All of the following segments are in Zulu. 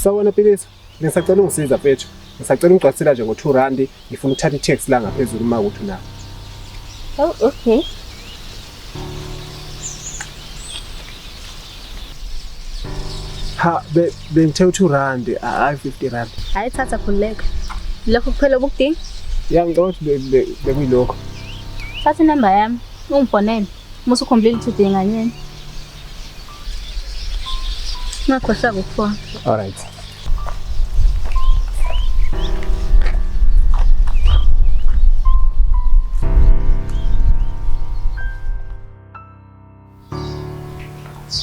Sawubona Pilisa, ngisacela ungisiza mfethu. Ngisacela ungigcwalisela nje ngo-2 rand, ngifuna ukuthatha i-taxi la ngaphezulu uma ukuthi unawo. Oh, okay. Ha, bengithe u-2 rand, hayi 50 rand. Hayi thatha khululeka. Lokho kuphela obukudinga? Ya ngicabanga ukuthi bekuyilokho. Thatha inamba yami, ungifonele. Uma usukhumbulile ukuthi udinga yini. Ungakhohlwa ukufona. All right.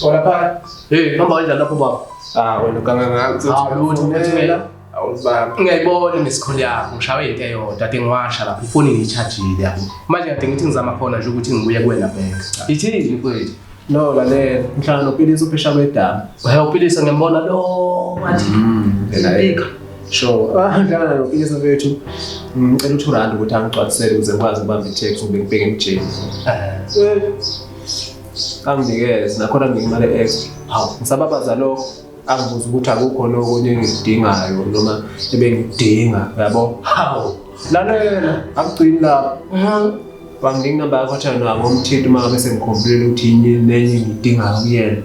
Hola pha. Hey, hamba kanjani lapho baba? Ah, wena uganga Hawu, lutho, mfethu. Awuzibambi. Ngiyayibona imisikholi yakho, ngishawe into eyodwa, kade ngiwasha lapho, ifoni ngiyishajile yabo. Manje kade ngithi ngizama khona nje ukuthi ngibuye kuwena back. Ithini mfethu? No, lalela. Ngihlala noPilisi uphesha kwedamu. Uhe uPilisi ngiyambona lo wathi. Phela. Sure. Ah, ngihlala noPilisi mfethu. Ngicela u-2 rand ukuthi angigcwalisele ukuze ngikwazi ukubamba i-taxi ngibe ngibheke emjeni. Anginikeze nakhona nginike imali extra. Hawu. Ngisababaza lokho. Angibuza ukuthi akukho nokunye engikudingayo noma ebengikudinga, yabo. Hawu. Lalela, akugcini lapho. Wanginika inamba yakho wathi yena ngomthinta uma ngabe sengikhombile ukuthi yini nenye engiyidingayo kuyena.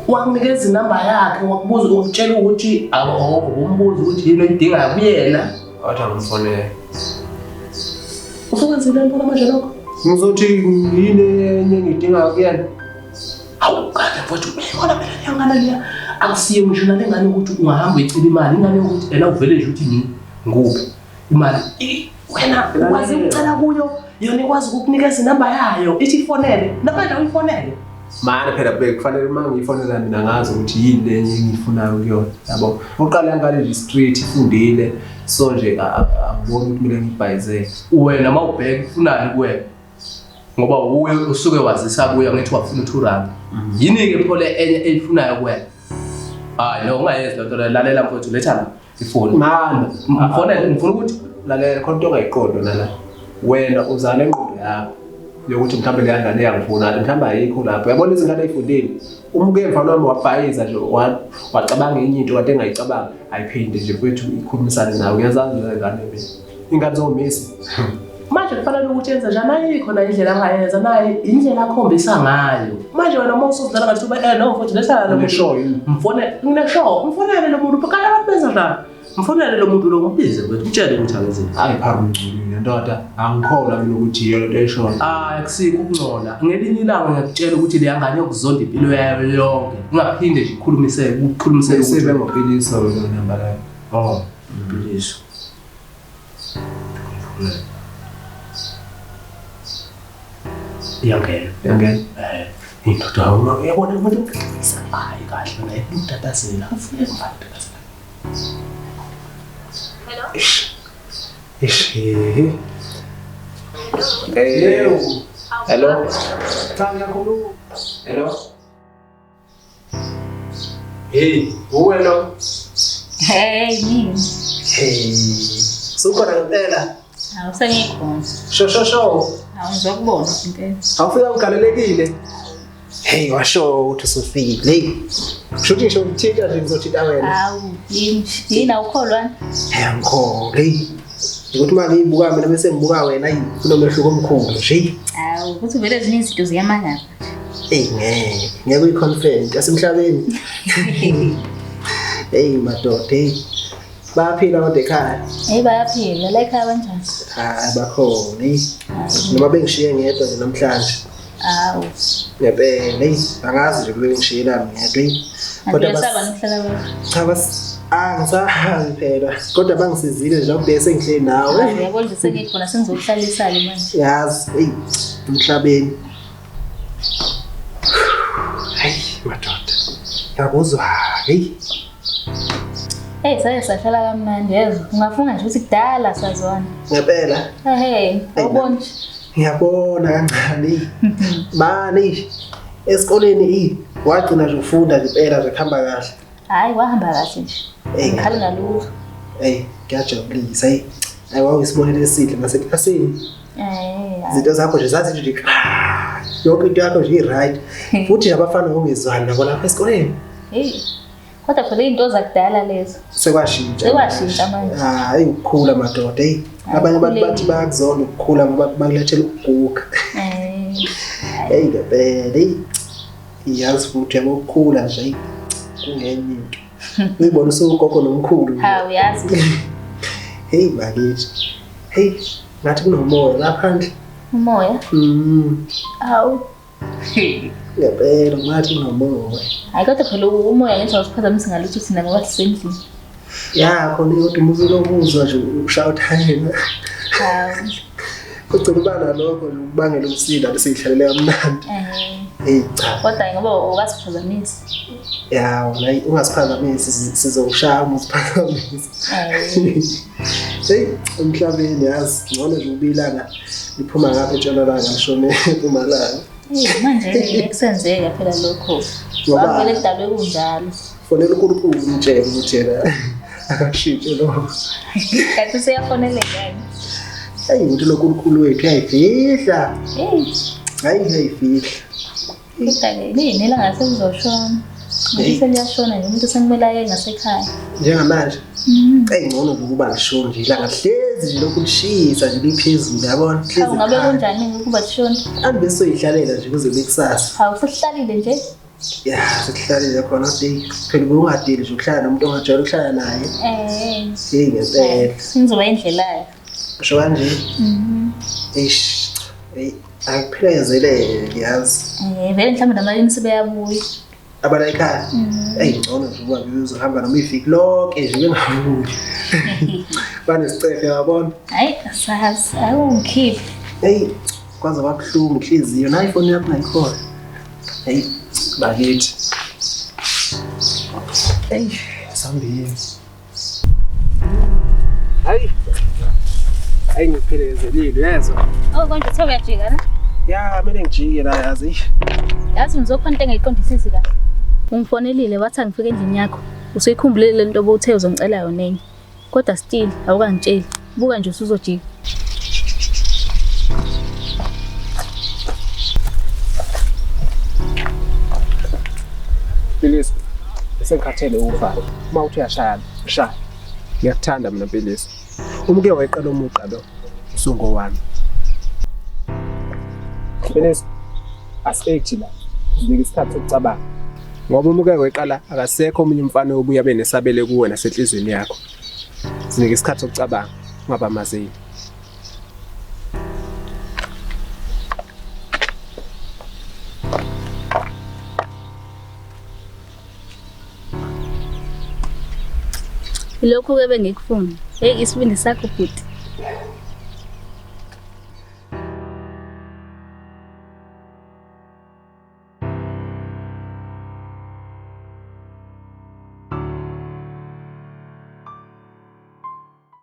Wakunikeza inamba yakhe, wakubuza wakutshela ukuthi awumbuza ukuthi yini oyidingayo kuyena. Wathi angimfonele. Usukwenzile ntona manje lokho? Ngizothi yini enye engiyidingayo kuyena. Hawu kanti mfowethu uyayibona phela leyo ngane leya. Akusiyo ngisho nale ngane ukuthi ungahamba uyicela imali, ingane yokuthi ena uvele nje uthi ngikuphi imali. Wena ukwazi ukucela kuyo, yona ikwazi ukukunikeza inamba yayo, ithi ifonele. Namanje uyifonele. Manje phela bekufanele uma ngiyifonela mina ngazi ukuthi yini lenye engiyifunayo kuyona, yabo. Uqala ngale nje street ifundile, so nje angiboni ukuthi mina ngibhayizele. Wena uma ubheka ufunani kuwena? Ngoba uye usuke wazisa kuye ngithi wafuna u-2 rand. Yini-ke pho le enye eyifunayo kuwena? Hayi no, ungayenzi lento leyo. Lalela mfowethu, letha la ifoni. Mama, Mfonele, ngifuna ukuthi lalela khona into ongayiqondi nala. Wena uzana engqondo yakho yokuthi mhlawumbe leya ngane iyangifuna, mhlawumbe ayikho lapho. Uyabona izingane ey'fundile, uma uke mfana wami wabhayiza nje wacabanga enye into kade engayicabanga, ayiphinde nje mfowethu ikhulumisane nawe. Ngiyazazi lezo ngane mina. Ingane zomisi. Manje kufanele ukuthi yenze njani? Ayikho nayo indlela angayenza, naye indlela akhombisa ngayo. Manje wena uma usuzidlala ngathi ube no mfowethu letha lo muntu. Uneshow yini? Mfone, ngineshow, mfonele lo muntu. Kanti abantu benza njani? Mfonele lo muntu lo mbize mfowethu, mtshele ukuthi akenzeni. Hayi phara ungcolile ndoda, angikholwa mina ukuthi yiyo lento eshoyo. Hayi akusikho ukungcola. Ngelinye ilanga ngiyakutshela ukuthi leya ngane yokuzonda impilo yayo yonke. Ungaphinde nje ikhulumiseke, ukukhulumiseke Sibe ukuthi ngoPilisi lo namba leyo. Oh, Pilisi. Iyangena. Iyangena. Indoda uyabona umuntu uqinisa. Hayi kahle naye utatazela. Ufune mfana utatazela. Hello? Ish. Hello. Hello. Cha ngiyakhuluma. Hello. Hey, uwe lo. Hey, mina. Hey. Sukhona ngempela. Hawu sengikhona. Sho sho sho. Hawu ngizokubona impela. Awufika ugalelekile. Hey, washo ukuthi usufikile. Hey. Shuthi ngisho ngithinta nje ngizothinta wena. Hawu, yini? Yini awukholwa? Hey, angikholwa. Hey. Ukuthi uma ngiyibuka mina bese ngibuka wena ayi kunomehluko omkhulu nje. Hawu, ukuthi vele ezinye izinto ziyamangaza. Hey ngeke, ngeke uyiconfirm yasemhlabeni. Hey madoda, hey. Bayaphila kodwa ekhaya. Hey bayaphila, la ekhaya kanjani? Hayi bakhona, hey. Noma bengishiye ngedwa nje namhlanje. Hawu. Ngempela, hey, angazi nje kube ngishiyelani ngedwa, hey. Kodwa uyasaba nokuhlala kwakho? Cha bas angisahambi phela. Kodwa bangisizile nje lokubheke sengihleli nawe. Yabo nje sengikhona sengizokuhlalisa-ke manje. Yazi, hey, emhlabeni. Hayi madoda. Ngiyakuzwa, hey. Hey, saye sahlala kamnandi yezwa. Ungafunga nje ukuthi kudala sazwana. Ngempela. Hey, awuboni nje. Ngiyabona kancane. Bani esikoleni wagcina nje ufunda nje impela nje kuhamba kahle. Hayi wahamba kahle nje. Ngikhali ngalutho. Hey, kuyajabulisa hey. Hayi wawuyisibonelo esihle naseklasini. Izinto zakho nje zazi nje yonke into yakho nje i-right. Futhi nje abafana ngongezwani nabo lapha esikoleni. Hey. Kodwa phela iy'nto zakudala lezo. Sekwashintsha. Sekwashintsha manje. Hayi ukukhula madoda, hey. Abanye abantu bathi bayakuzonda ukukhula ngoba bakulethela ukuguga. Eh. Hey ngempela, hey. Iyazi futhi yabo ukukhula nje hey, kungenye into. Uyibona usugogo nomkhulu. Hawu yazi. Hey bakithi. Hey, ngathi kunomoya laphandle. Umoya? Hawu. Ngempela ngathi kunomoya. Hayi kodwa phela umoya ngisho awusiphazamisi ngalutho thina ngoba sisendlini. Ya khona kodwa uma uzolokuzwa nje ushaya uthayela. Hawu. Kugcina uba nalokho nje ukubangela umsindo ade siyihlalele kamnandi. Eh. Hey cha. Kodwa ngoba ukasiphazamisi. Ya wona ungasiphazamisi sizokushaya uma usiphazamisa. Eh. Hey emhlabeni yazi ngcono nje ubilanga liphuma ngapha entshonalanga lishone empumalanga. Hey manje ngeke kusenzeka phela lokho. Ngoba- Wavele kudalwe kunjalo. Fonela uNkulunkulu umtshele ukuthi yena akashintshe lokho. Kanti useyafoneleka yini? Hayi umuntu lo nkulunkulu wethu uyayifihla. Hey, Hayi uyayifihla. kodwa-ke lini ilanga selizoshona. Hey. Ngathi seliyashona nje umuntu sekumele aye ngasekhaya. Njengamanje eyi ngcono nje ukuba lishone nje ilanga hlezi nje lokhu lishisa nje liphezulu yabona Hawu hlezi ngabe likhanya. kunjani ukuba lishona? Angibe soyihlalela nje kuze kube kusasa. Hawu sesihlalile nje. Ya sekuhlalile khona kodwa phela ubungadeli nje ukuhlala nomuntu ongajwayele ukuhlala naye. Eh. Hey ngempela. Ngizoba indlelayo. Usho kanje? Eish. Hey akuphelezeleke yazi. Eh vele mhlawumbe namalini sebeyabuya. Abala ekhaya. Eyi ngcono nje ukuba bezohamba noma iviki lonke nje bengabuyi. Banesicefe yabona. Hayi asazi, awungikhiphe. Hey kwaze kwabuhlungu inhliziyo nayi ifoni yakho ayikhona. Hey bakithi. Hey sambili. Hayi. Hayi ngiphelezelile uyezwa. Oh konje uthe uyajika na? Ya kumele ngijike la yazi. Yazi ngizokhona into engayiqondisisi kahle. Ungifonelile wathi angifike endlini yakho. Usuyikhumbulile le nto obuthe uzongicela yona enye. Kodwa still awukangitsheli. Buka nje usuzojika. Philisi, sengikhathele ukufa. Uma uthi uyashaya, shaya. Ngiyakuthanda mina Philisi. Uma uke wayiqala umugqa lo, usungowami. Philisi, asithi la. Uzinike isikhathi sokucabanga. Ngoba uma uke wayiqala akasekho omunye umfana obuya benesabele kuwe nasenhlizweni yakho. Zinike isikhathi sokucabanga, ungabamazeli. Lokho ke bengikufuna. Hey isibindi sakho bhuti.